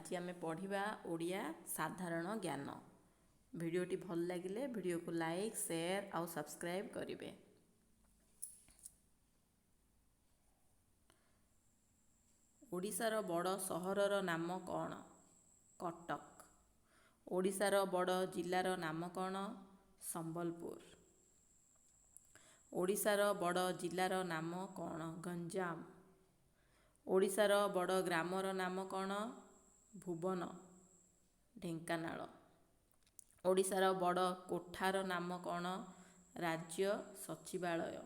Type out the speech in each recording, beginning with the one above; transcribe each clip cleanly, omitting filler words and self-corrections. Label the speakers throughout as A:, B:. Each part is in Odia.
A: ଆଜି ଆମେ ପଢ଼ିବା ଓଡ଼ିଆ ସାଧାରଣ ଜ୍ଞାନ। ଭିଡ଼ିଓଟି ଭଲ ଲାଗିଲେ ଭିଡ଼ିଓକୁ ଲାଇକ୍, ସେୟାର ଆଉ ସବସ୍କ୍ରାଇବ୍ କରିବେ। ଓଡ଼ିଶାର ବଡ଼ ସହରର ନାମ କ'ଣ? କଟକ। ଓଡ଼ିଶାର ବଡ଼ ଜିଲ୍ଲାର ନାମ କ'ଣ? ସମ୍ବଲପୁର। ଓଡ଼ିଶାର ବଡ଼ ଜିଲ୍ଲାର ନାମ କ'ଣ? ଗଞ୍ଜାମ। ଓଡ଼ିଶାର ବଡ଼ ଗ୍ରାମର ନାମ କ'ଣ? ଭୁବନ, ଢେଙ୍କାନାଳ। ଓଡ଼ିଶାର ବଡ଼ କୋଠାର ନାମ କ'ଣ? ରାଜ୍ୟ ସଚିବାଳୟ।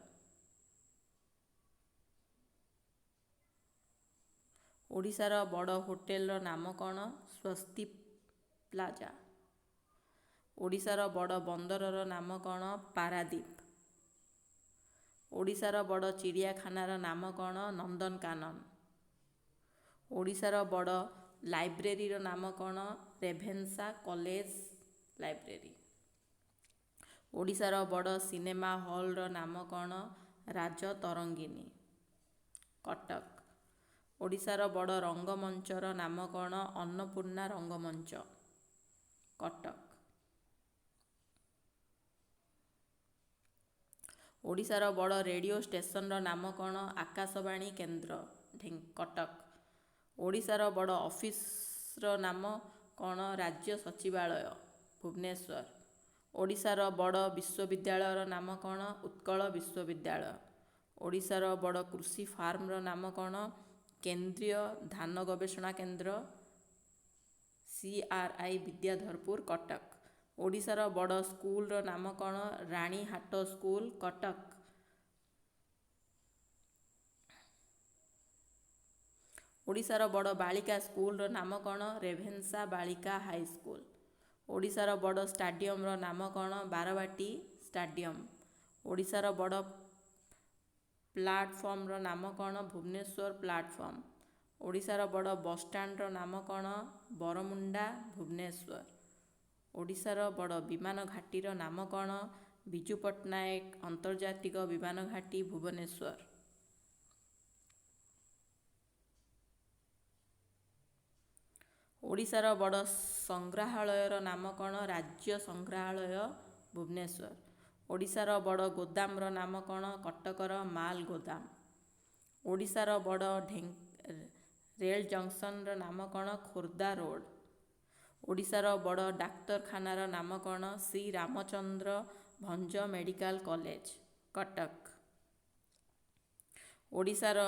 A: ଓଡ଼ିଶାର ବଡ଼ ହୋଟେଲର ନାମ କ'ଣ? ସ୍ୱସ୍ତି ପ୍ଲାଜା। ଓଡ଼ିଶାର ବଡ଼ ବନ୍ଦରର ନାମ କ'ଣ? ପାରାଦୀପ। ଓଡ଼ିଶାର ବଡ଼ ଚିଡ଼ିଆଖାନାର ନାମ କ'ଣ? ନନ୍ଦନକାନନ। ଓଡ଼ିଶାର ବଡ଼ ଲାଇବ୍ରେରୀର ନାମ କ'ଣ? Ravenshaw college library. ଓଡ଼ିଶାର ବଡ଼ ସିନେମା ହଲ୍ର ନାମ କ'ଣ? ରାଜତରଙ୍ଗିନୀ, କଟକ। ଓଡ଼ିଶାର ବଡ଼ ରଙ୍ଗମଞ୍ଚର ନାମ କ'ଣ? ଅନ୍ନପୂର୍ଣ୍ଣା ରଙ୍ଗମଞ୍ଚ, କଟକ। ଓଡ଼ିଶାର ବଡ଼ ରେଡ଼ିଓ ଷ୍ଟେସନର ନାମ କ'ଣ? ଆକାଶବାଣୀ କେନ୍ଦ୍ର, କଟକ। ଓଡ଼ିଶାର ବଡ଼ ଅଫିସର ନାମ କ'ଣ? ରାଜ୍ୟ ସଚିବାଳୟ, ଭୁବନେଶ୍ୱର। ଓଡ଼ିଶାର ବଡ଼ ବିଶ୍ୱବିଦ୍ୟାଳୟର ନାମ କ'ଣ? ଉତ୍କଳ ବିଶ୍ୱବିଦ୍ୟାଳୟ। ଓଡ଼ିଶାର ବଡ଼ କୃଷି ଫାର୍ମର ନାମ କ'ଣ? କେନ୍ଦ୍ରୀୟ ଧାନ ଗବେଷଣା କେନ୍ଦ୍ର, CRI Bidyadharpur, Cuttack. ଓଡ଼ିଶାର ବଡ଼ ସ୍କୁଲର ନାମ କ'ଣ? ରାଣୀହାଟ ସ୍କୁଲ, କଟକ। ଓଡ଼ିଶାର ବଡ଼ ବାଳିକା ସ୍କୁଲର ନାମ କ'ଣ? ରେଭେନ୍ସା ବାଳିକା ହାଇସ୍କୁଲ। ଓଡ଼ିଶାର ବଡ଼ ଷ୍ଟାଡିୟମର ନାମ କ'ଣ? ବାରବାଟୀ ଷ୍ଟାଡିୟମ। ଓଡ଼ିଶାର ବଡ଼ ପ୍ଲାଟଫର୍ମର ନାମ କ'ଣ? ଭୁବନେଶ୍ୱର ପ୍ଲାଟଫର୍ମ। ଓଡ଼ିଶାର ବଡ଼ ବସଷ୍ଟାଣ୍ଡର ନାମ କ'ଣ? ବରମୁଣ୍ଡା, ଭୁବନେଶ୍ୱର। ଓଡ଼ିଶାର ବଡ଼ ବିମାନ ଘାଟିର ନାମ କ'ଣ? ବିଜୁ ପଟ୍ଟନାୟକ ଆନ୍ତର୍ଜାତିକ ବିମାନ ଘାଟି, ଭୁବନେଶ୍ୱର। ଓଡ଼ିଶାର ବଡ଼ ସଂଗ୍ରହାଳୟର ନାମ କ'ଣ? ରାଜ୍ୟ ସଂଗ୍ରହାଳୟ, ଭୁବନେଶ୍ୱର। ଓଡ଼ିଶାର ବଡ଼ ଗୋଦାମର ନାମ କ'ଣ? କଟକର ମାଲ ଗୋଦାମ। ଓଡ଼ିଶାର ବଡ଼ ରେଳ ଜଙ୍କସନର ନାମ କ'ଣ? ଖୋର୍ଦ୍ଧା ରୋଡ଼। ଓଡ଼ିଶାର ବଡ଼ ଡାକ୍ତରଖାନାର ନାମ କ'ଣ? Shri Ramachandra Bhanja medical college, Cuttack. ଓଡ଼ିଶାର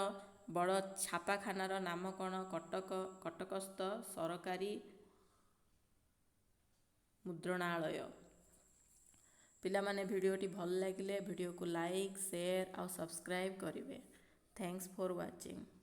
A: ବଡ଼ ଛାପାଖାନାର ନାମ କ'ଣ? କଟକ, କଟକସ୍ଥ ସରକାରୀ ମୁଦ୍ରଣାଳୟ। ପିଲାମାନେ, ଭିଡ଼ିଓଟି ଭଲ ଲାଗିଲେ ଭିଡ଼ିଓକୁ ଲାଇକ୍, ସେୟାର ଆଉ ସବସ୍କ୍ରାଇବ୍ କରିବେ। Thanks for watching.